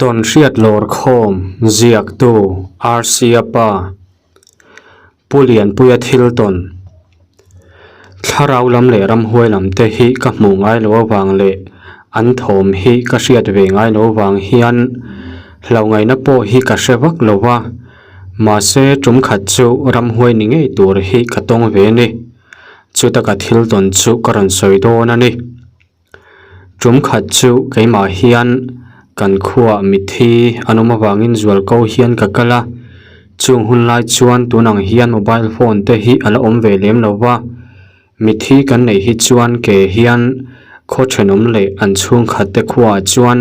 Tawnhriat lawrkhawm ziaktu Rc-a pa Pu Lianpuia thil tawn Thlarau lam leh ramhuai lam te hi ka hmuh ngai lo avang leh an thawm hi ka hriat ve ngai lo vang hian hlauhngaihna pawh hi ka hre vak lo va, mahse tum khat chu ramhuai ni ngei tur hi ka tawng ve a ni. Chuta ka thil tawn chu ka rawn sawi dawn a ni. Tum khat chu keimah hian kan khuaah mitthi an awm avangin zualko hian ka kal a, chung hun lai chuan tun ang hian mobile phone te hi a la awm ve lem lo va, mitthi kan neih hi chuan ke hian khaw thenawm leh an chhungkhat te khuaah chuan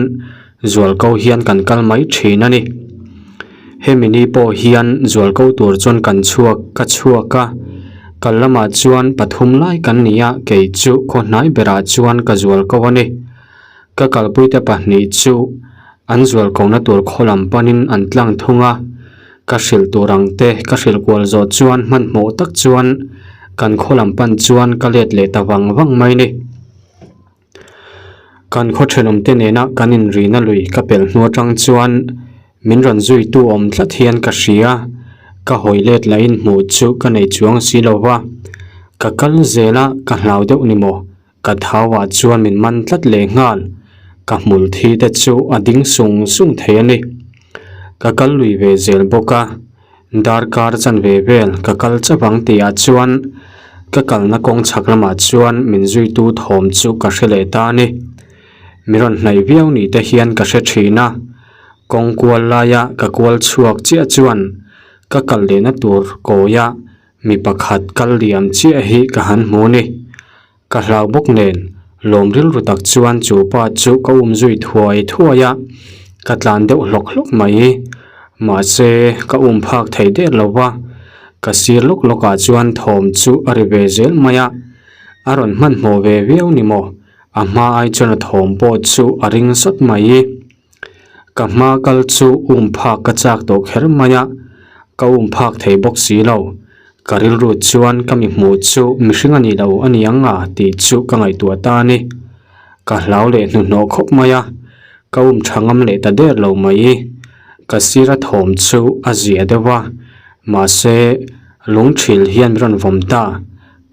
zualko hian kan kal mai thin a ni. Hemi ni pawh hian zualko tur chuan kan chhuak ka chhuak a, kal lamah chuan pathum lai kan ni a, kei chu khaw hnai berah chuan ka zualko a ni. Ka kalpuite pahnih chu an zualkona tur khaw lam panin an tlang thung a, ka hrilh tur ang te ka hrilh kual zawh chuan hmanhmawh tak chuan kan khaw lam pan chuan ka let leh ta vang vang mai ni. Kan khaw thenawmte nena kan inrina lui ka pelh hnu atang chuan min rawn zuitu awm tlat hian ka hria, ka hawi let lahin hmuh chu ka nei chuang si lo va, ka kal zel a ka hlau deuh ni maw, ka thau ah chuan min man tlat leh nghal, ka hmul thi te chu a ding sung sung thei a ni. Ka kal lui ve zel bawk a, Darkar chanve vel ka kal chauh ang tih ah chuan ka kalna kawng chhak lamah chuan min zuitu thawm chu ka hre leh ta a ni. Mi rawn hnaih viau ni te hian ka hre thin a, kawng kual laia ka kual chhuak chiah chuan ka kal lehna tur kawia mi pakhat kal liam chiah hi ka han hmu ni. Ka hlau bawk nen, lawm rilru tak chuan chu pa chu ka um zui thuai thuai a, ka tlan deuh hlawk hlawk mai. Mahse, ka um phak thei der lo va, ka sir lawk lawk ah chuan thawm chu a ri ve zel mai a, a rawn hmanhmawh ve viau ni maw, a hma ai chuan a thawm pawh chu a ring sawt mai. Ka hma kal chu um phak ka chak tawh kher mai a, ka um phak thei bawk si lo. Ka rilru chuan ka mi hmuh chu mihring a ni lo a ni ang a tih chu ka ngaihtuah ta a ni. Ka hlau leh hnuhnawh khawp mai a, ka um tha ngam leh ta der lo mai. Ka sira thawm chu a zia deuh a, mahse lungthil hian min rawn vawm ta.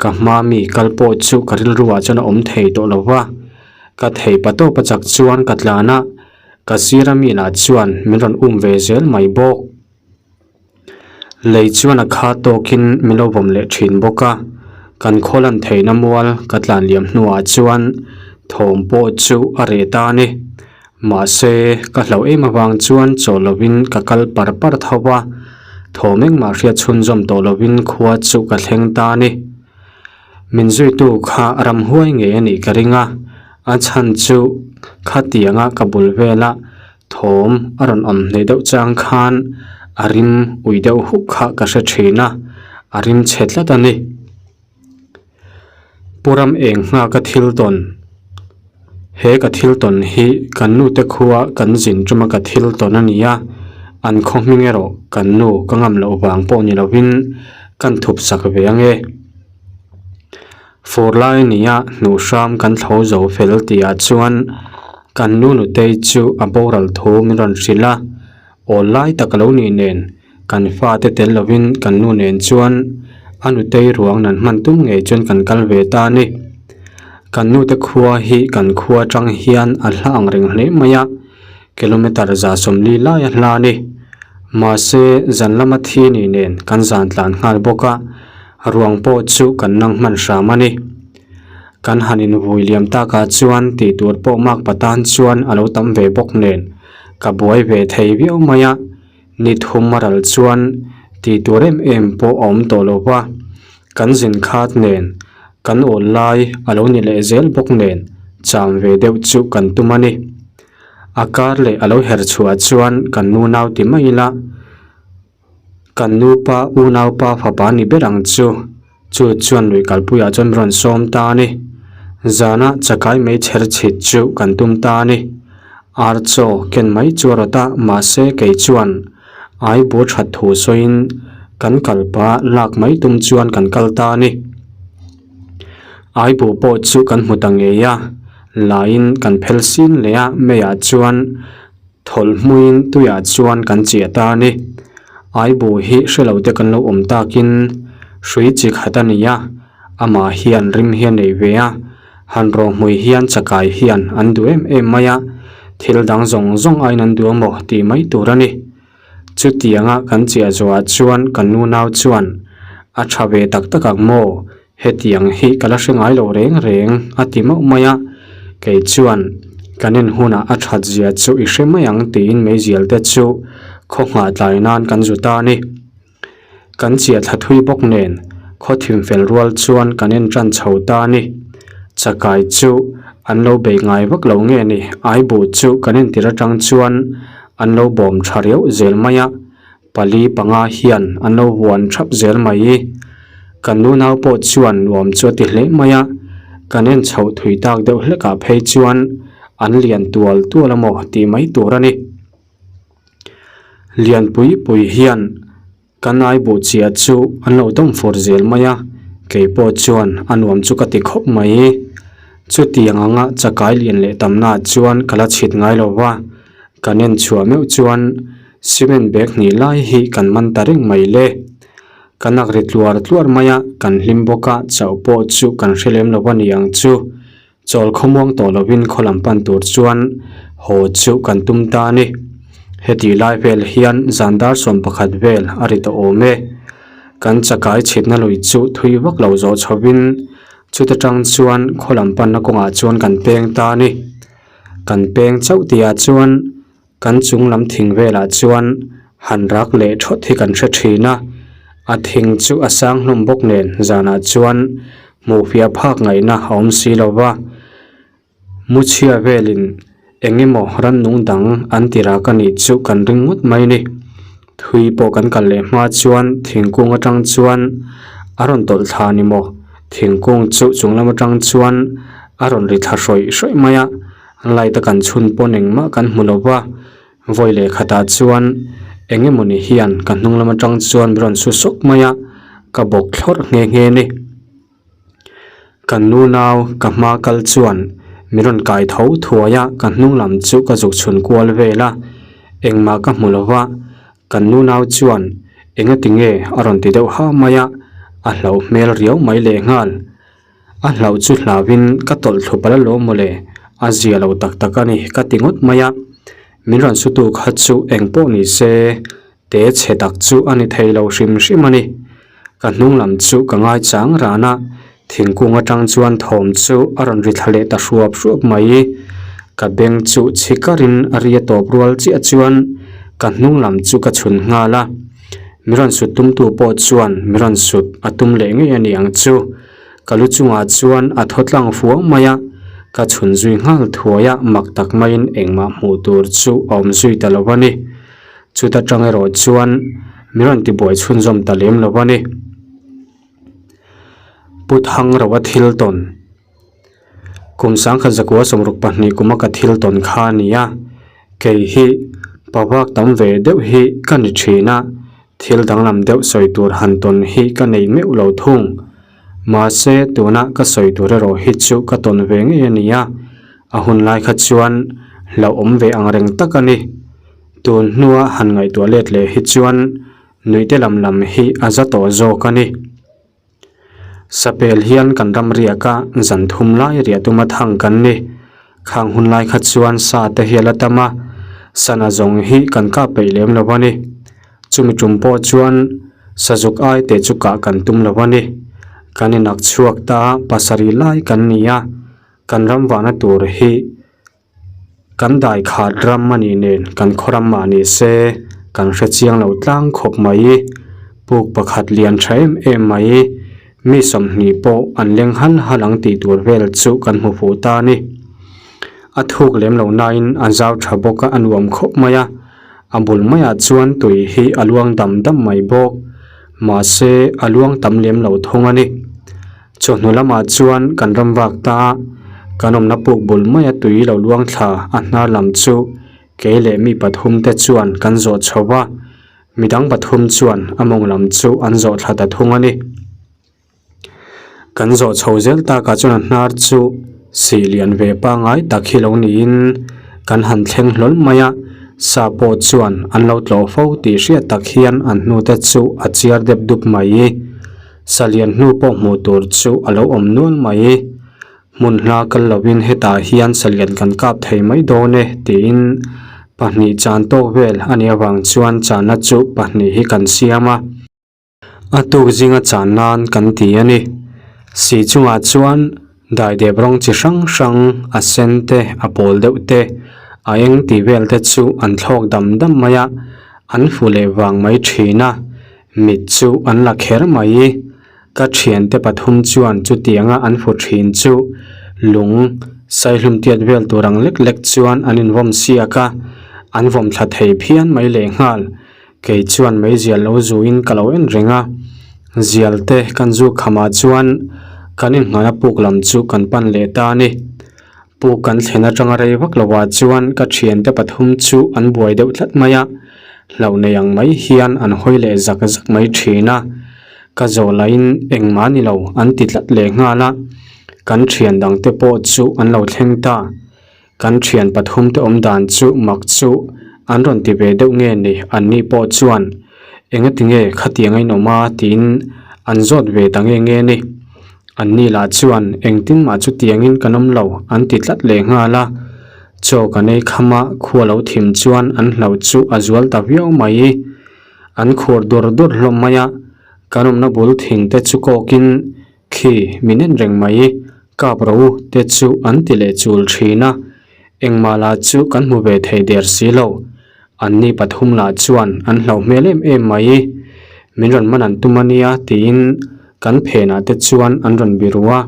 Ka hma mi kal pawh chu ka rilruah chuan a awm thei tawh lo va. Ka thei pa tawp a chak chuan ka tlan a, ka sira mi lah chuan min rawn um ve zel mai bawk. Lei chuan a kha tawkin min lo vawm leh thin bawk a, kan khaw lan theihna mual ka tlan liam hnuah chuan thawm pawh chu a reh ta a ni. Mahse, ka hlauh em avang chuan chaw lovin ka kal par par tho a, thawm engmah hriat chhunzawm tawh lovin khua chu ka thleng ta a ni. Min zuitu kha ramhuai ngei a nih ka ring a, a chhan chu khatianga ka bul vela thawm a rawn awm hnaih deuh chang khan a rim ui deuh huk kha ka hre thin a, a rim chhe tlat a ni. Pu ram eng nghak a thil tawn, he ka thil tawn hi kan nu te khua kan zin tuma ka thil tawn a ni a, an khaw hming erawh kan nu ka ngam loh vang pawh ni lovin kan thup sak ve ange. Fur lai a ni a, hnuh hram kan thlo zo fel tih ah chuan kan nu nutei chu a boral thu min rawn hrilh a, awl lai tak a lo nih nen kan fate tel lovin kan nu nen chuan a nutei ruang nan hman tum ngei chuan kan kal ve ta a ni. Kan nute khua hi kan khua atang hian a hla ang reng hle mai a, kilometer 140 lai a hla a ni. Mahse zan lama thi ni nen kan zan tlan nghal bawk a. Ruang pawh chu kan nang hman hram a ni. Kan han invui liam takah chuan tih tur pawh mak patan chuan a lo tam ve bawk nen ka buai ve thei viau mai a, ni thum a ral chuan tih tur em em pawh a awm tawh lo va, kan zin khat nen kan awl lai a lo ni leh zel bawk nen cham ve deuh chu kan tum a ni. A kar leh a lo her chhuah chuan kan nu nau ti mai ila. Kan nupa unaupa fapa ni ber ang chu, chu chuan lui kalpuiah chuan rawn sawm ta a ni. Zana chakai mai chher chhit chu kan tum ta a ni. Ar chaw ken mai chu a rawt a, mahse kei chuan ai bu that thu sawiin kan kalpa lak mai tum chuan kan kal ta a ni. Ai bu pawh chu kan hmu ta ngei a, laiin kan phel sin leh a, meiah chuan. Hawlh hmuin tuiah chuan kan chiah ta a ni. Aibu hi hre lo te kan lo awm takin hrui chi khat a ni a, amah hian rim hi a nei ve a, han rawh hmui hian chakai hian an duh em em mai a, thil dang zawng zawng aiin an duh amaw tih mai tur a ni. Chutianga kan chiah zawhah chuan kan nunau chuan, A tha ve tak tak ang maw? Hetiang hi ka la hre ngai lo reng reng, a ti mauh mai a. Kei chuan, Kan en hunah a that zia chu i hre mai ang tiin meizial te chu khaw nghah tlai nan kan zu ta a ni. Kan chiah thla thui bawk nen khaw thim fel rual chuan kan en tan chho ta a ni. Chakai chu an lo bei ngai vak lo nge ni, Aibu chu kan entir atang chuan an lo bawm tha riauh zel mai a, pali panga hian an lo huan thap zel mai. Kan nunau pawh chuan nuam chu a ti hle mai a, kan en chhoh thui tak deuh hlekah phei chuan an lian tual tual amaw tih mai tur a ni. Lianpui pui hian kan aibuh chiah chu an lo dawm fur zel mai a, kei pawh chuan a nuam chu ka ti khawp mai. Chutiang anga chakai lian leh tamnaah chuan ka la chhit ngai lo va, kan en chhuah meuh chuan cement bag hnih lai hi kan man ta reng mai le. Kan ak ri tluar tluar mai a, kan hlim bawk a, chauh pawh chu kan hre lem lo a ni ang chu. Chawl khawmuang tawh lovin khaw lam pan tur chuan haw chu kan tum ta a ni. Heti lai vel hian zan dar 11 vel a ri tawh awm e. Kan chakai chhitna lui chu thui vak lo zawh chhovin chuta tang chuan khaw lam panna kawngah chuan kan peng ta a ni. Kan peng chauh tihah chuan Kan chung lam thing velah chuan han rak leh thawt hi kan hre thin a, a thing chu a sang hlawm bawk nen zanah chuan hmuh fiah phak ngaihna a awm si lo va, Muchhia velin eng emaw rannung dang an ti rak a nih chu kan ring ngawt mai ni. Thui pawh kan kal leh hma chuan thingkung atang chuan a rawn tawlh thla a ni maw? Thingkung chu chung lam atang chuan a rawn ri thla hrawih hrawih mai a, Light a kan chhun pawn engmah kan hmu lo va, vawi leh khatah chuan eng emawni hian ka hnung lam atang chuan min rawn su sawk mai a, ka bawk thlawrh nghe nghe a ni. Kan nunau ka hma kal chuan min rawn kai tho thuai a, ka hnung lam chu ka zuk chhun kual vel a, engmah ka hmu lo va, kan nunau chuan engati nge a rawn ti deuh ha mai a, a hlauh hmel riau mai lehnghal. A hlauh chu hlauhin ka tawlh thlu palh alawm mawle, a zia lo tak tak a ni ka ti ngawt mai a. Min rawn sutu kha chu eng pawh ni se, te chhe tak chu a ni thei lo hrim hrim a ni. Ka hnung lam chu ka ngai chang ran a, thingkung atang chuan thawm chu a rawn ri thla leh ta hruap hruap mai. Ka beng chu chhi karin a ri a tawp rual chiah chuan ka hnung lam chu ka chhun nghal a. Mi rawn sut tumtu pawh chuan mi rawn sut a tum leh ngei a ni ang chu. Ka lu chungah chuan a thaw tlang fuang mai a, ka chhun zui nghal thuai a, mak tak maiin engmah hmuh tur chu a awm zui ta lo a ni. Chuta tang erawh chuan mi rawn tibuai chhunzawm ta lem lo a ni. Pu Thangroa thil tawn. Kum sangkhat zakua 62 kuma ka thil tawn kha a ni a, kei hi pavak tam ve deuh hi ka ni thin a, thil danglam deuh sawi tur han tawn hi ka nei meuh lo thung. Mahse tuna ka sawi tur erawh hi chu ka tawn ve ngei a ni a, a hun lai kha chuan hlauhawm ve ang reng tak a ni. Tun hnua han ngaihtuah let leh hi chuan nuihte lam lam hi a za tawh zawk a ni. Sapel hian kan ram riak a, zan thum lai riah tuma thang kan ni. Khang hun lai kha chuan sa te hi a la tam a, sana zawng hi kan kah peih lem lo a ni. Chumi tum pawh chuan sazuk ai teh chu kah kan tum lo a ni. Kan inak chhuak ta pasarih lai kan ni a, kan ram vahna tur hi Kan dai khat ram a nih nen kan khaw ram mah ni se kan hre chiang lo tlang khawp mai. Puk pakhat lian tha em em mai. Mi 20 pawh an leng hal hal ang tih tur vel chu kan hmu fuh ta a ni. A thuk lem lo nain a zau tha bawk a a nuam khawp mai a. A bul maiah chuan tui hi a luang dam dam mai bawk. Mahse a luang tam lem lo thung a ni. Chawhnu lamah chuan kan ram vak ta a, kan awmna puk bul maia tui lo luang thla a hnar lam chu kei leh mi pathum te chuan kan zawh chho va, midang pathum chuan a mawng lam chu an zawh thla ta thung a ni. Kan zawh chho zel takah chuan a hnar chu sih lian ve pangngai tak hi lo niin kan han thleng hlawl mai a. Sa pawh chuan an lo tlawh fo tih hriat tak hian an hnute chu a chiar dep dup mai. Sa lian hnu pawh hmuh tur chu a lo awm nual mai. Hmun hla kal lovin hetah hian sa lian kan kap thei mai dawn e tiin pahnih chan tawk vel a nih avang chuan channa chu pahnih hi kan siam a. A tuk zinga chan nan kan ti a ni. Si chungah chuan daidep rawng chi hrang hrang a sen te a pawl deuh te a eng tih vel te chu an thlawk dam dam mai a, an fu leh vang mai thin a, mit chu an la kher mai. Ka thiante pathum chuan chutianga an fu thin chu lung saihlum tiat vel tur ang lek lek chuan an invawm siak a, an vawm thla thei phian mai lehnghal. Kei chuan meizial lo zuin ka lo en reng a, zial te kan zu khamah chuan kan inhnawhna puk lam chu kan pan leh ta a ni. Puk kan thlen atanga rei vak lovah chuan ka thiante pathum chu an buai deuh tlat mai a, hlauh nei ang mai hian an hawi leh zak zak mai thin a. Ka zawh lahin engmah ni lo an ti tlat leh nghal a, kan thian dangte pawh chu an lo thleng ta. Kan thian pathum te awm dan chu mak chu an rawn ti ve deuh nge ni an ni pawh chuan engati nge khatiang a inawm a tiin an zawt ve ta nge nge ni. An ni lah chuan engtin mah chutiangin kan awm lo an ti tlat leh nghal a. Chaw kan ei kham a khua lo thim chuan an hlauh chu a zual ta viau mai. An khur dur dur hlawm mai a, kan awmna bul thing te chu kawkin Khi, min en reng mai, kap ro u te chu an ti leh chul thin a, engmah lah chu kan hmu ve thei der si lo. Anni pathum lah chuan an hlauh hmel em em mai, min rawn man an tum a nia tiin kan phenah te chuan an rawn biru a,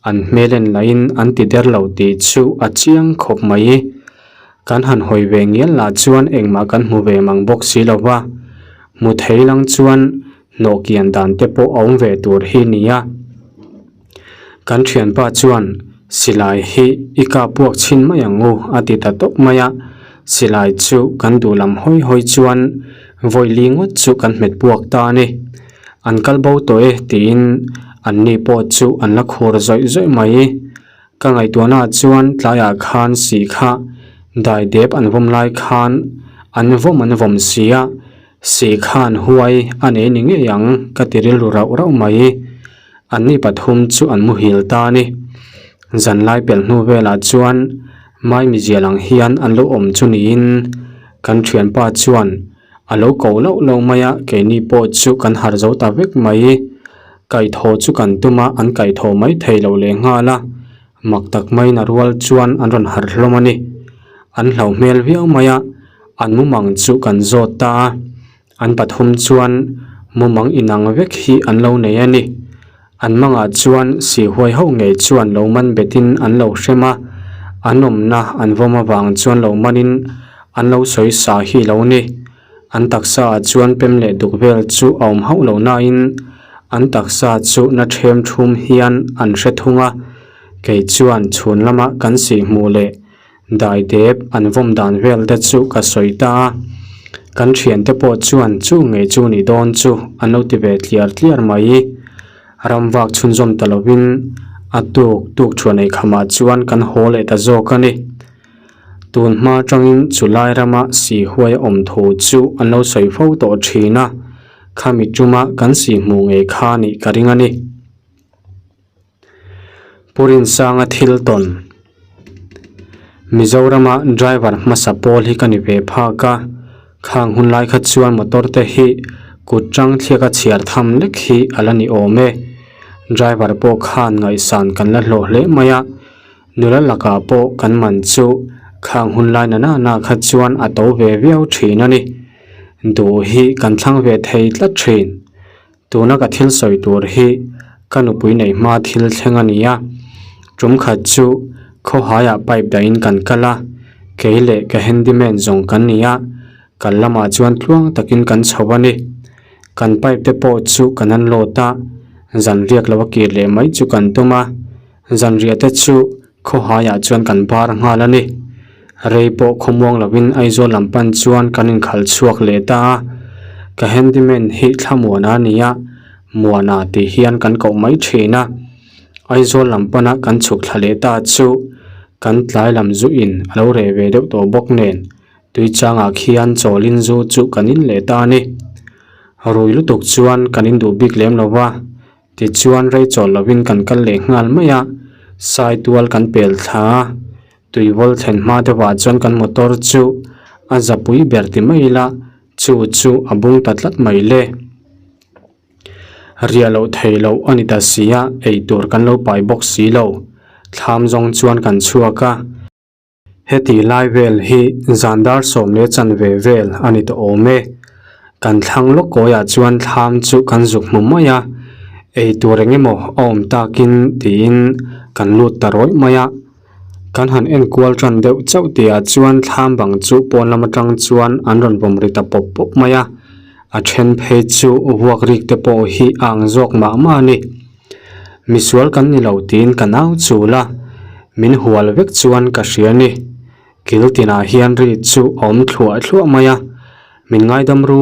an hmel en lahin an ti der lo tih chu a chiang khawp mai. Kan han hawi ve ngial lah chuan engmah kan hmu ve mang bawk si lo va, hmu thei lang chuan hnawh kian dan te pawh a awm ve tur hi nia. Kan thianpa chuan silai hi i kap puak chhin mai ang u a ti ta tawp mai a, silai chu kan duh lam hawi hawi chuan vawi li ngawt chu kan hmet puak ta a ni. An kal bo tawh e tiin an ni pawh chu an la khur zawih zawih mai. Ka ngaihtuahnaah chuan tlaiah khan sih kha daidep an vawm lai khan an vawm an vawm si a, Sih khan huai a nei ni ngei ang ka ti rilru rauh rauh mai. Anni pathum chu an muhil ta a ni. Zanlai pelh hnu velah chuan Maimizial ang hian an lo awm chu niin kan thianpa chuan a lo ko loh loh mai a, keini pawh chu kan harh zo ta vek mai. Kaihthawh chu kan tum a, an kaihthawh mai thei loh leh nghal a, mak tak maiin a rual chuan an rawn harh hlawm a ni. An hlauh hmel viau mai a, an mumang chu kan zawt ta a, an pathum chuan mumang inang vek hi an lo nei a ni. An mangah chuan sihhuai ho ngei chuan lo man betin an lo hrem a, an awmna an vawm avang chuan lo manin an lo sawi sa hi lo ni. An taksa ah chuan pem leh duk vel chu a awm hauh lo nain an taksa chu na them thum hian an hre thung a, kei chuan chhun lama kan sihhmuh leh Daidep an vawm dan vel te chu ka sawi ta a, kan thiante pawh chuan chu ngei chu ni dawn chu an lo ti ve tliar tliar mai. Ram vak chhunzawm ta lovin a tuk tuk thuan ei khamah chuan kan haw leh ta zawk a ni. Tun hma atangin chu lai rama sihhuai a awm thu chu an lo sawi fo tawh thin a, khami tuma kan sihhmuh ngei kha nih ka ring a ni. Pu Rinsanga thil tawn Mizorama driver hmasa pawl hi ka ni ve phak a, khang hun lai kha chuan motor te hi kut tang thliak a chhiar tham lek hi a la ni awm e. Driver pawh khan ngaihsan kan la hlawh hle mai a, nula lakah pawh kan man chu khang hun lai na na kha chuan a to ve viau thin a ni. Duh hi kan thlang ve thei tlat thin. Tuna ka thil sawi tur hi ka nupui neih hma thil thleng a ni a, tum khat chu khawhaiah pipe dahin kan kal a, kei leh ka handyman zawng kan ni a, kal lamah chuan tluang takin kan chho a ni. Kan pipe te pawh chu kan unload a, zan riak lo a kir leh mai chu kan tum a, Zanriah te chu khawhaiah chuan kan bar nghal a ni. Rei pawh khawmuang lovin Aizawl lam pan chuan kan inkhalh chhuak leh ta a. Ka handyman hi Thlamuana a ni a, Muana tih hian kan koh mai thin a. Aizawl lam pana kan chhuk thla leh ta chu kan tlai lam zu in a lo reh ve deuh tawh bawk nen. Tuichangah khian chawlin zu chu kan in leh ta a ni. Rui lutuk chuan kan in duh bik lem lo va, tichuan rei chawl lovin kan kal leh nghal mai a, Saitual kan pel thla a, tuivawl thlen hma deuhah chuan kan motor chu a zapui ber ti mai ila, chu chu a bung ta tlat mai le. Riah loh theih loh a ni ta si a, eitur kan lo pai bawk si lo. Thlam zawng chuan kan chhuak a. Heti lai vel hi zan dar sawm leh chanve vel a ni tawh awm e. Kan thlang lawk kawiah chuan thlam chu kan zuk hmu mai a, eitur eng emaw a awm takin tiin kan lut ta rawih mai a. Kan han en kual tan deuh chauh tihah chuan thlam bang chu pawn lam atang chuan an rawn vawm ri ta pawp pawp mai a, a then phei chu vuak rik te pawh hi a ang zawk mah mah a ni. Misual kan ni lo tiin ka nau chul a, min hual vek chuan ka hria a ni. Kil tinah hian ri chu a awm thluah thluah mai a, min ngaidam ru,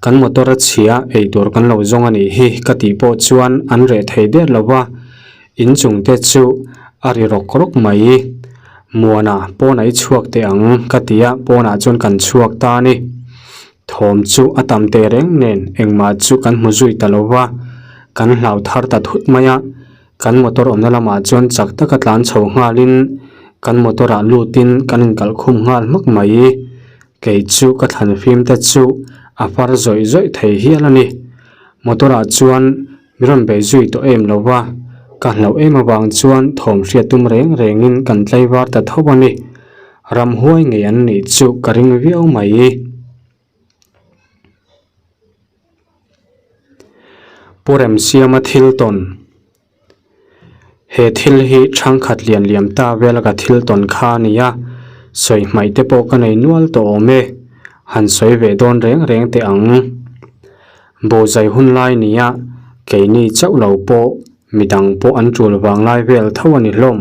kan motor a chhia eitur kan lo zawng a nih hi ka tih pawh chuan an reh thei der lo va. In chung te chu a ri rawk rawk mai. Muana pawnah i chhuak teh ang ka ti a, pawnah chuan kan chhuak ta a ni. Thawm chu a tam teh reng nen engmah chu kan hmu zui ta lo va, kan hlau thar ta thut mai a. Kan motor awmna lamah chuan chak taka tlan chho nghalin kan motor ah lutin kan inkalh khum nghal hmak mai. Kei chu ka thlan fim te chu a far zawih zawih thei hial a ni. Motor ah chuan Mi rawn bei zui tawh em lo va, ka hlauh em avang chuan thawm hriat tum reng rengin kan tlaivar ta tho a ni. Ramhuai ngei an nih chu ka ring viau mai. Pu Remsiama thil tawn He thil hi thangkhat lian liam ta vela ka thil tawn kha a ni a, sawi hmaih te pawh ka nei nual tawh awm e, han sawi ve dawn reng reng teh ang. Bawhzai hun lai nia keini chauh lo pawh midang pawh an tul vang lai vel tho a ni hlawm.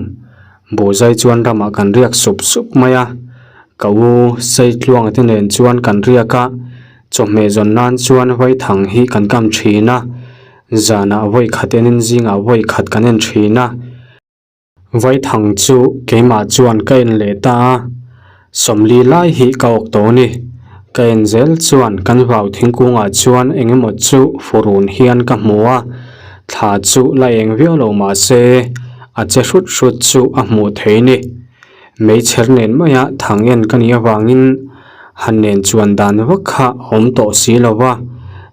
Bawhzai chuan ramah kan riak sup sup mai a, ka u Saitluanga te nen chuan kan riak a, chawhmeh zawn nan chuan vaithang hi kan kam thin a, zanah vawi khat enin zingah vawi khat kan en thin a. Vaithang chu keimah chuan ka en leh ta a, Sawmli lai hi ka awk tawh a ni. Ka en zel chuan kan vau thingkungah chuan eng emaw chu furun hian ka hmu a, thla chu la eng viau lo mah se a che hrut hrut chu a hmuh theih a ni. Meichher nen maia thang en ka nih avangin han nen chuan dan vak kha a awm tawh si lo va,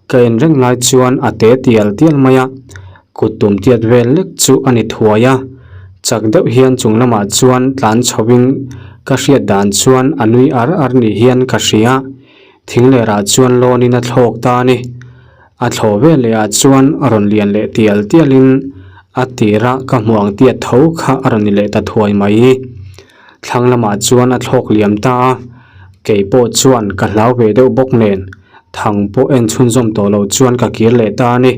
ka en reng lai chuan a te tial tial mai a. Kut tum tiat vel lek chu a ni thuai a, chak deuh hian chung lamah chuan tlan chhovin ka hriat dan chuan a nui ar ar ni hian ka hria. Thing lerah chuan lawnin a thlawk ta a ni. A thlawh vel leh ah chuan a rawn lian leh tial tialin a tira ka hmuh ang tiat tho kha a rawn ni leh ta thuai mai. Thlang lamah chuan a thlawk liam ta a, kei pawh chuan ka hlau ve deuh bawk nen thang pawh en chhunzawm tawh lo chuan ka kir leh ta a ni.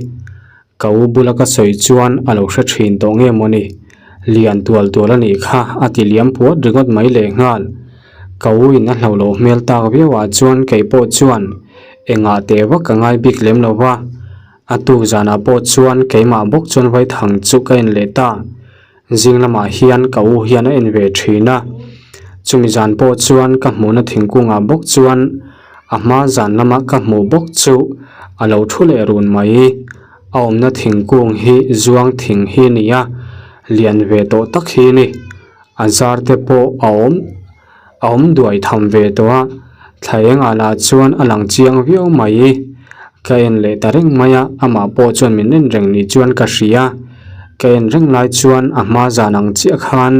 Ka u bula ka sawi chuan a lo hre thin tawh nge maw ni? Lian tual tual a nih kha a ti liam puat ringawt mai leh nghal. Ka u in a hlo loh hmel tak viau ah chuan kei pawh chuan engah teh vak ka ngai bik lem lo va. A tuk zanah pawh chuan keimah bawk chuan vaithang chu ka en leh ta. Zing lamah hian ka u hian a en ve thin a, chumi zan pawh chuan ka hmuhna thingkungah bawk chuan a hma zan lama ka hmuh bawk chu a lo thu leh run mai. A awmna thingkung hi zuang thing hi a ni a, lian ve tawh tak hi a ni. A zar te pawh a awm a awm duai tham ve tawh a, thla engah lah chuan a lang chiang viau mai. Ka en leh ta reng mai a, amah pawh chuan min en reng ni chuan ka hria. Ka en reng lai chuan a hma zan ang chiah khan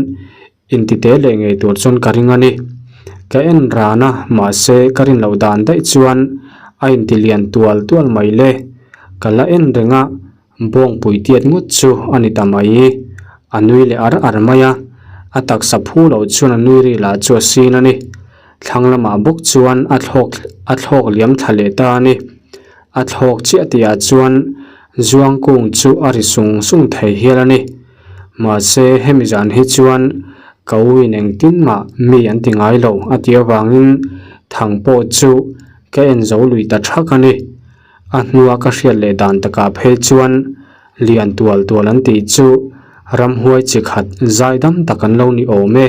intite leh ngei tur chuan ka ring a ni. Ka en ran a, mahse ka rin loh dan daih chuan a inti lian tual tual mai le. Ka la en reng a, Bawngpui tiat ngawt chu a ni ta mai. A nui leh ar ar mai a, a taksa phu loh chuan a nui ri lah chu a sin a ni. Thlang lamah bawk chuan a thlawk a thlawk liam thla leh ta a ni. A thlawk chiah tihah chuan zuang kung chu a ri sung sung thei hial a ni. Mahse hemi zan hi chuan ka uin engtin mah mi an ti ngai lo a tih avangin thang pawh chu ka en zo lui ta thak a ni. A hnua ka hriat leh dan takah phei chuan lian tual tual an tih chu ramhuai chi khat zaidam tak an lo ni awm e.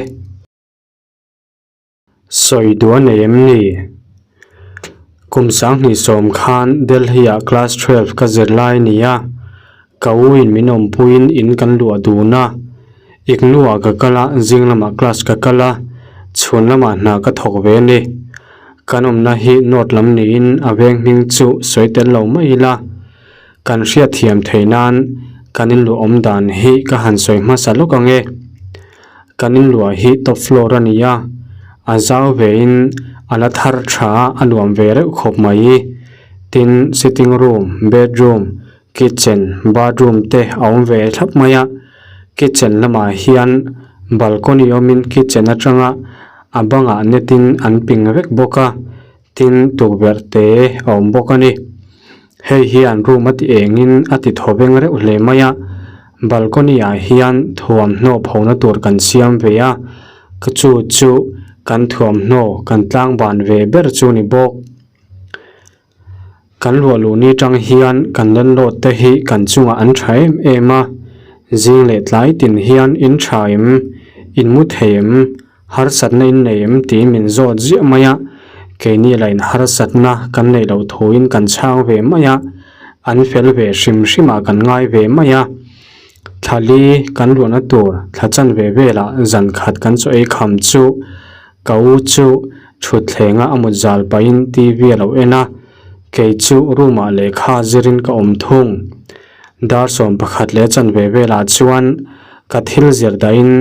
Sawi duh a nei em ni? Kum 2010 khan Delhi-ah class 12 ka zir lai a ni a, ka u in min awmpuiin in kan luah dun a. Iknuah ka kal a, zing lamah class ka kal a, chhun lamah hna ka thawk ve a ni. Kan awmna hi North lam niin a veng hming chu sawi tel lo mai ila. Kan hriatthiam theih nan kan inluah awm dan hi ka han sawi hmasa lawk ang e. Kan inluah hi top floor a ni a, a zau vein a la thar tha a, a nuam ve reuh khawp mai. Tin, sitting room, bedroom, kitchen, bathroom te a awm ve thlap mai a. Kitchen lamah hian balcony awmin kitchen atanga a bangah net in an ping vek bawk a. Tin, tukverh te a awm bawk a ni. Hei hian room a ti engin a ti thaw veng reuh hle mai a, balcony ah hian thuamhnaw phona tur kan siam ve a, chu chu kan thuamhnaw kan tlang ban ve ber chu ni bawk. Kan luah luh ni tang hian kan landlord te hi kan chungah an tha em em a, zing leh tlai tin hian in tha em, in mu thei em, Harsatna in nei em tiin min zawt ziah mai a, keini lain harsatna kan neih loh thuin kan chhang ve mai a, an fel ve hrim hrimah kan ngai ve mai a. Thla li kan luahna tur thla chan ve velah zan khat kan chaw ei kham chu ka u chu thutthlengah a mut zal pahin TV a lo en a, kei chu room ah lehkha zirin ka awm thung. Dar 11 leh chan ve velah chuan ka thil zir dahin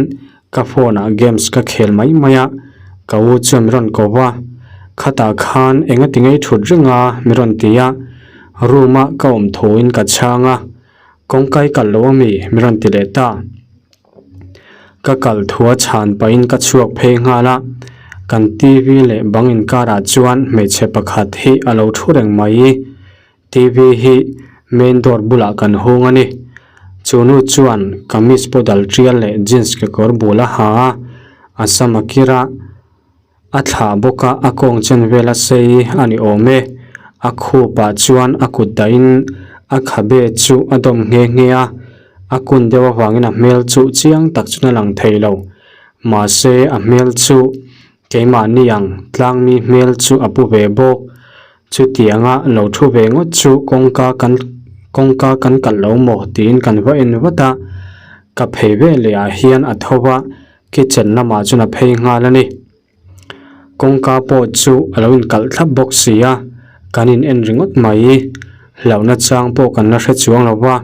Ka phone ah games ka khel mai mai a, ka u chuan min rawn ko va, khatah khan enga ti ngei thut reng a min rawn ti a, room a ka awm thu in ka chhang a, kawngka i kalh lo ami min rawn ti leh ta. Ka kalh thu a chhan pahin ka chhuak phei nghal a, kan TV leh bang inkar ah chuan hmeichhe pakhat hi a lo thu reng mai. TV hi main door bulah kan hung a ni. Chu nu chuan kamis pawh dal tial leh jeans kekawr bul a ha a, a sam a kir a, a thlah bawk a, a kawng chen vel a sei a ni awm e. A khupah chuan a kut dahin a khabe chu a dawm nghe nghe a, a kun deuh avangin a hmel chu chiang tak chuan a lang thei lo. Mahse a hmel chu keimahni ang tlangmi hmel chu a pu ve bawk. Chutianga lo thu ve ngawt chu kawngka kan kawngka kan kalh lo maw tiin kan va en vat a, ka phei ve leh ah hian a tho va, kitchen lamah chuan a phei nghal a ni. Kawngka pawh chu a lo inkalh thlap bawk si a, kan in en ringawt mai. Hlauhna chang pawh kan la hre chuang lo va,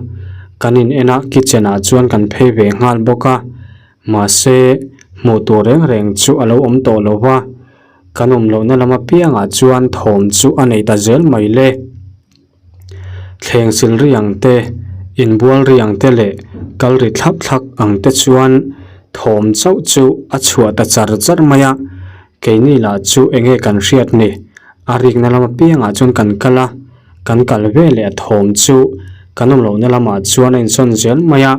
kan in en a kitchen ah chuan kan phei ve nghal bawk a, mahse hmuh tur reng reng chu a lo awm tawh lo va. Kan awm lohna lam apiangah chuan thawm chu a nei ta zel mai le. Thleng sil ri ang te, inbual ri ang te leh kal ri thlap thlak ang te chuan thawm chauh chu a chhuah ta char char mai a. Keini lah chu enge kan hriat ni, a rikna lam apiangah chuan kan kal a, kan kal ve leh a thawm chu kan awm lohna lamah chuan a insawn zel mai a.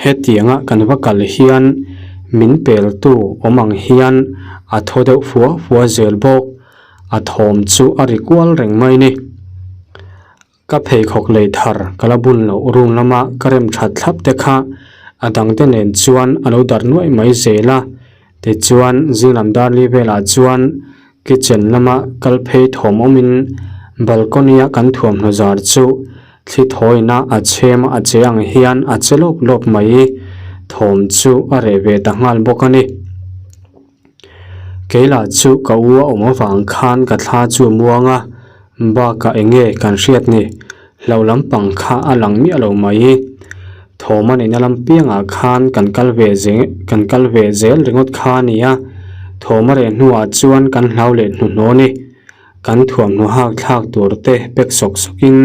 Hetianga kan va kal hian min peltu awm ang hian a thaw deuh fua fua zel bawk. A thawm chu a ri kual reng mai ni. Ka pheikhawk lei thar ka la bun loh room lama ka rem that thlap te kha a dangte nen chuan a lo darh nuaih mai zel a. Tichuan zinglam darli velah chuan kitchen lama kal phei thawm awmin balcony a kan thuamhnaw zar chu thli thawina a chhem a che ang hian a che lawp lawp mai. Thawm chu a reh ve ta nghal bawk a ni. Kei lah chu ka u a awm avang khan ka thla chu a muang a, bakah eng nge kan hriat ni, hlo lampang kha a lang miah lo mai. Thawm a neihna lam piangah khan kan kal ve zel kan kal ve zel ringawt kha a ni a, thawm a reh hnuah chuan kan hlau leh hnuhnawh a ni. Kan thuamhnaw hak thlak tur te pack sawk sawkin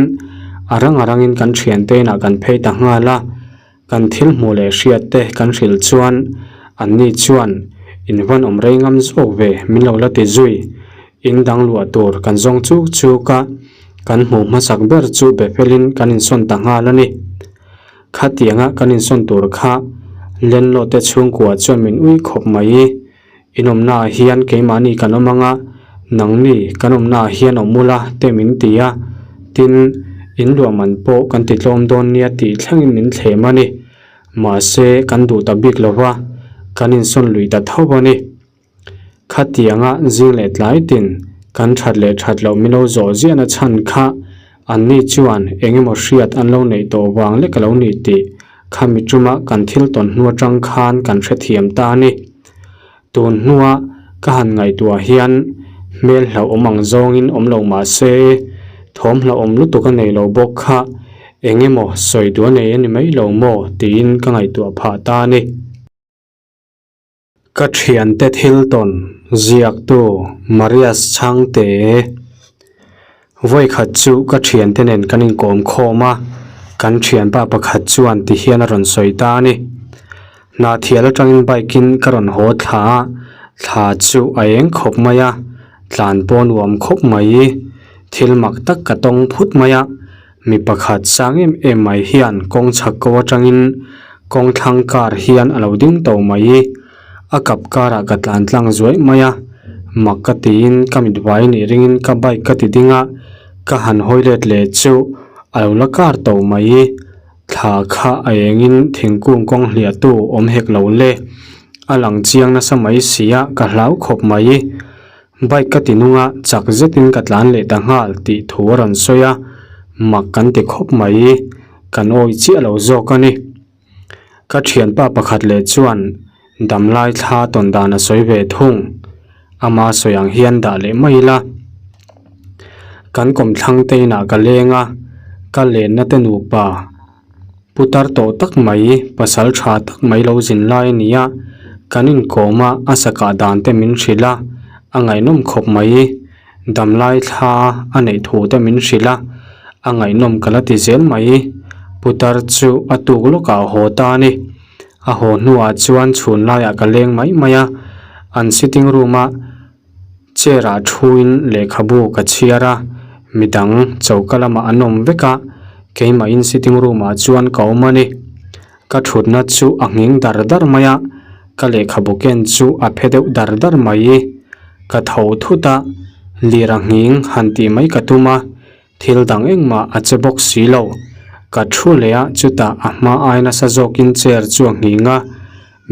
a rang a rangin kan thiante inah kan phei ta nghal a. Kan thil hmuh leh hriat te kan hrilh chuan anni chuan in van awm rei ngam zawk ve min lo la ti zui. In dang luah tur kan zawng chuk chuk a, kan hmuh hmasak ber chu be felin kan insawn ta nghal a ni. Khatianga kan insawn tur kha Lenlaw te chhungkua chuan min ui khawp mai. In awmnaah hian keimahni kan awm ang a, nangni kan awmnaah hian awm ula te min ti a, tin, in luah man pawh kan ti tlawm dawn nia tih thlengin min thlem a ni. Mahse, kan duh ta bik lo va, kan insawn lui ta tho a ni. Khatianga zing leh tlai tin kan that leh that loh milo zawh ziahna chhan kha anni chuan eng emaw hriat an lo neih tawh vang lek a lo ni tih khami tuma kan thil tawn hnu atang khan kan hrethiam ta a ni. Tun hnua ka han ngaihtuah hian hmel hlauhawm ang zawngin awm lo mah se, thawm hlauhawm lutuk a nei lo bawk kha eng emaw sawi duh a nei a ni mai lo maw tiin ka ngaihtuah phah ta a ni. Ka thiante thil tawn ziaktu Marias Chhangte Vawikhat chu ka thiante nen kan inkawm khawm a, kan thianpa pakhat chuan ti hian a rawn sawi ta a ni. Hna thial atangin bike in ka rawn haw thla a, thla chu a eng khawp mai a, tlan pawh nuam khawp mai. Thil mak tak ka tawng phut mai a, Mi pakhat sang em em mai hian kawng chhak ko atangin kawng thlang kar hian a lo ding to mai i, a kap karah ka tlan tlang zuaih mai a, mak ka tiin ka mit vai nih ringin ka bike ka ti ding a, ka han hawi let leh chu a lo la kar to mai i, thla kha a engin thingkung kawng hliah tu awm hek lo le, a lang chiang nasa mai si a ka hlau khawp mai i. Bike ka ti nung a, chak zetin ka tlan leh ta nghal tih thu a rawn sawi a, mak kan ti khawp mai, kan awih chiah lo zawk a ni. Ka thianpa pakhat leh chuan damlai thla tawn dan a sawi ve thung, ama sawi ang hian dah leh mai ila. Kan kawmthlang te inah ka leng a, ka lenna te nupa. Putar tawh tak mai, pasal tha tak mai lo zin lai a ni a, kan inkawm a, a sakah dan te min hrilh a, a ngaihnawm khawp mai. Damlai thla a neih thu te min hrilh a, a ngaihnawm ka la ti zel mai. Putar chu a tuk lawkah a haw ta a ni. A haw hnuah chuan chhun laiah ka leng mai mai a, an sitting room a Chair ah thuin lehkhabu ka chhiar a, midang choka lamah an awm vek a, keimahin sitting room ah chuan ka awm a ni. Ka thutna chu a nghing dar dar mai a, ka lehkhabu ken chu a phe deuh dar dar mai. Ka tho thut a, lir a nghing han tih mai ka tum a, thil dang engmah a che bawk si lo. Ka thu leh a, chutah a hma ai nasa zawkin chair chu a nghing a,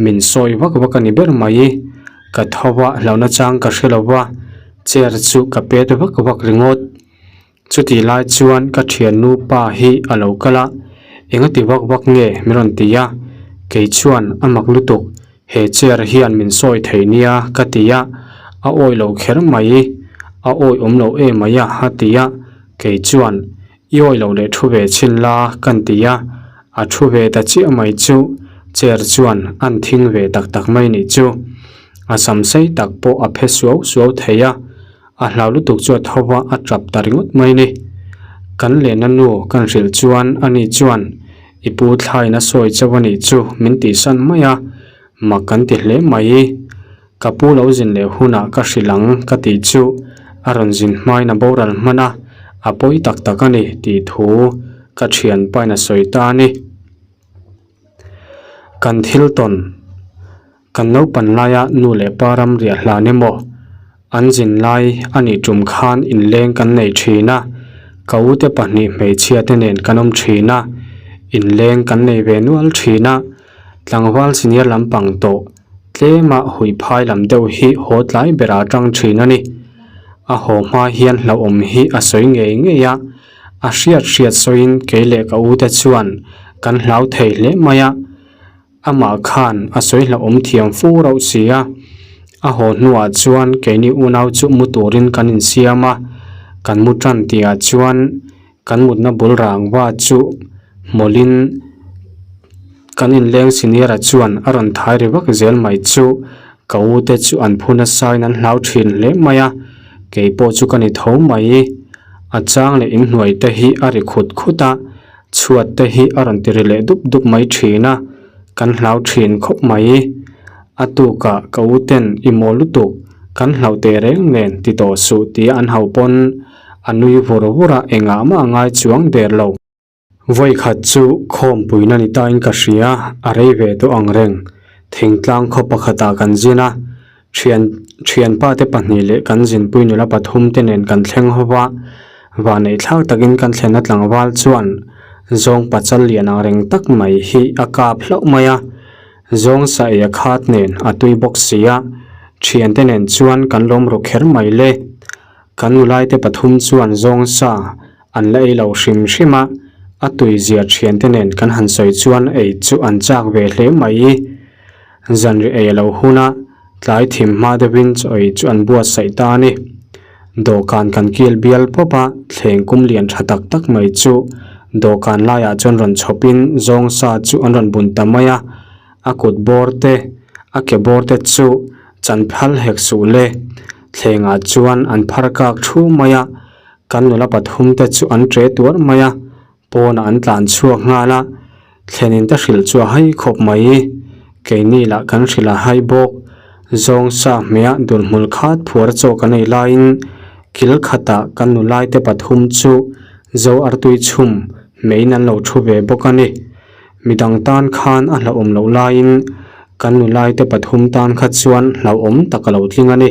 Min sawi vak vak a ni ber mai. Ka tho a, hlauhna chang ka hre lo va, chair chu ka pet vak vak ringawt. Chutih lai chuan ka thiannu pa hi a lo kal a, Enga ti vak vak nge? min rawn ti a. Kei chuan a mak lutuk, he chair hian min sawi thei nia ka ti a, a awi lo kher mai. A awi awm lo em mai a, a ti a. Kei chuan I awi lo leh thu ve chhin la kan ti a, a thu ve ta chiah mai chu chair chuan an thing ve tak tak mai nih chu. A sam sei tak pawh a phe suau suau thei a, a hlau lutuk chu a tho va a tap ta ringawt mai ni. Kan lehna nu kan hrilh chuan ani chuan i pu thlain a sawi chauh a nih chu min tihsan mai a, mak kan ti hle mai. Ka pu lo zin leh hunah ka hrilh ang ka tih chu a rawn zin hmain a boral hman a, a pawi tak tak a ni tih thu ka thianpain a sawi ta a ni. Kan thil tawn, kan naupan laia nu leh pa ram riah hlan emaw an zin lai a nih tum khan inleng kan nei thin a, ka ute pahnih hmeichhia te nen kan awm thin a, inleng kan nei ve nual thin a, tlangval senior lampang tawh Tlema hui phai lam deuh hi haw tlai berah atang thin a ni. A haw hma hian hlauhawm hi a sawi ngei ngei a, a hriat hriat sawiin kei leh ka ute chuan kan hlau thei hle mai a. Amah khan a sawi hlauhawm thiam fu rauh si a. A haw hnuah chuan keini unau chu mu turin kan insiam a, kan mu tan tihah chuan Kan mutna bul rangva chu hmawlhin kan inleng senior-a chuan a rawn thai ri vak zel mai chu ka u te chu an phu nasain an hlau thin hle mai a, kei pawh chu ka ni tho mai. A chang leh inhnuai te hi a ri khut khut a, chhuat te hi a rawn ti ri leh dup dup mai thin a, kan hlau thin khawp mai. A tukah ka u ten i maw lutuk, kan hlauh teh reng nen ti tawh suh tia an hauh pawn A nui vur vur a, engah mah a ngai chuang der lo. Vawikhat chu khawmpuina ni tain ka hria, a rei ve tawh ang reng. Thingtlang khaw pakhatah kan zin a, thian thianpa te pahnih leh kan zinpui nula pathum te nen kan thleng ho va, vanneih thlak takin kan thlenna tlangval chuan zawng pachal lian ang reng tak mai hi a kap hlauh mai a, zawng sa ei a khat nen a tui bawk si a. Thiante nen chuan kan lawm ru kher mai le. Kan nulaite pathum chuan zawng sa an la ei lo hrim hrim a, a tui zia thiante nen kan han sawi chuan ei chu an chak ve hle mai. Zanri ei a lo hun a, tlai thim hma deuhin chaw ei chu an buatsaih ta a ni. Dawhkan kan kil bial pawp a, thleng kum lian tha tak tak mai chu dawhkan laiah chuan rawn chhawpin zawng sa chu an rawn bun ta mai a, a kut bawr te, a ke bawr te chu chan phal hek suh le. Thlengah chuan an phar kak thu mai a, kan nula pathum te chu an tre tuar mai a, Pawnah an tlan chhuak nghal a, thlenin te hrilh chu a hai khawp mai. Keini lah kan hrilh a hai bawk. Zawng sa hmeiah dulhmul khat phuar chaw kan ei laiin kil khatah kan nulaite pathum chu zo artui chhum hmeiin an lo thu ve bawk a ni. Midang tan khan a hlauhawm loh laiin kan nulaite pathum tan kha chuan hlauhawm tak a lo tling a ni.